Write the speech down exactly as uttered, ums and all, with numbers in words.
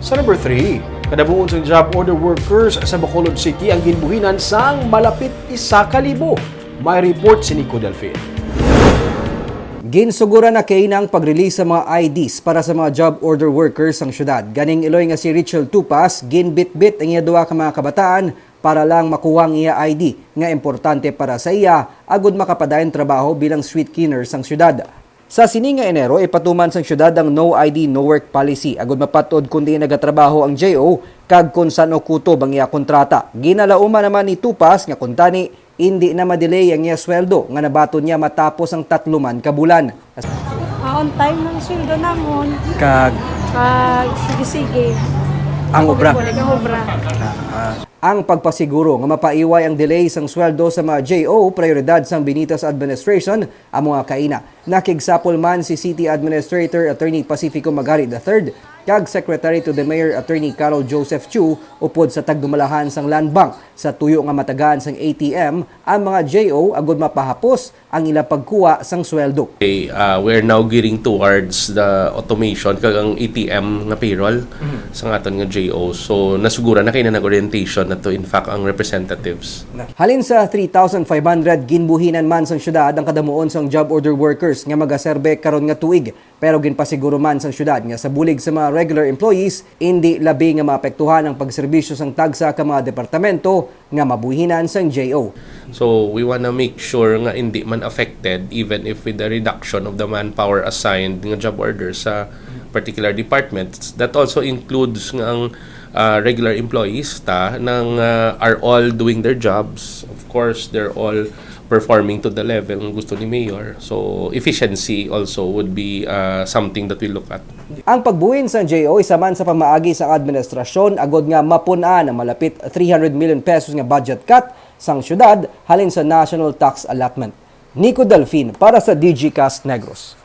Sa number three, kadamuon sang job order workers sa Bacolod City ang ginbuhinan sang malapit isa ka libo. May report si Nico Delfin. Ginsuguran na kaina ang pag-release sa mga I Ds para sa mga job order workers sang syudad. Ganing iloy nga si Richel Tupas, ginbitbit ang iya duha ka mga kabataan para lang makuha ang iya I D nga importante para sa iya agud makapadayon trabaho bilang street cleaner sang syudad. Sa sini nga Enero, ipatuman sang syudad ang No I D, No Work policy agud mapat-od kon diin nagatrabaho ang J O kag kon san-o kutob ang iya kontrata. Ginalauman naman ni Tupas nga kuntani indi na ma-delay ang iya sweldo nga nabaton niya matapos ang tatlo man ka bulan. Ah, on time ang sweldo namon. Kag Kag sige-sige. Ang obra. Balik ang obra. Ah, Ang pagpasiguro nga mapaiway ang delay sang sweldo sa mga J O, prioridad sang Benitez administration amo nga kaina. Nakigsapol man si City Administrator Attorney Pacifico Magari the third kag Secretary to the Mayor Attorney Carol Joseph Chu upod sa tagdumalahan sang Land Bank sa tuyo nga matagaan sang A T M ang mga J O agud mapahapos ang ila pagkuha sang sweldo. Okay, uh, we're now gearing towards the automation kag ang A T M nga payroll sa aton nga J O. So nasuguran na kay na nag-orientation na to, in fact, ang representatives. Halin sa three thousand five hundred, ginbuhinan man sang syudad ang kadamuon sang job order workers nga magaserbe karon nga tuig. Pero ginpasiguro man sang syudad nga sa bulig sa mga regular employees, indi labi nga maapektuhan ang pagserbisyo sang tagsa ka mga departamento nga mabuhinan sang J O. So we wanna make sure nga hindi man affected, even if with the reduction of the manpower assigned nga job order sa particular departments. That also includes nga ang uh, regular employees ta nang uh, are all doing their jobs. Of course, they're all performing to the level nga gusto ni Mayor. So efficiency also would be uh, something that we look at. Ang pagbuhin sang J O isa man sa pamaagi sang administrasyon agud nga mapun-an ang malapit three hundred million pesos nga budget cut sang syudad halin sa national tax allotment. Nico Delfin para sa Digicast Negros.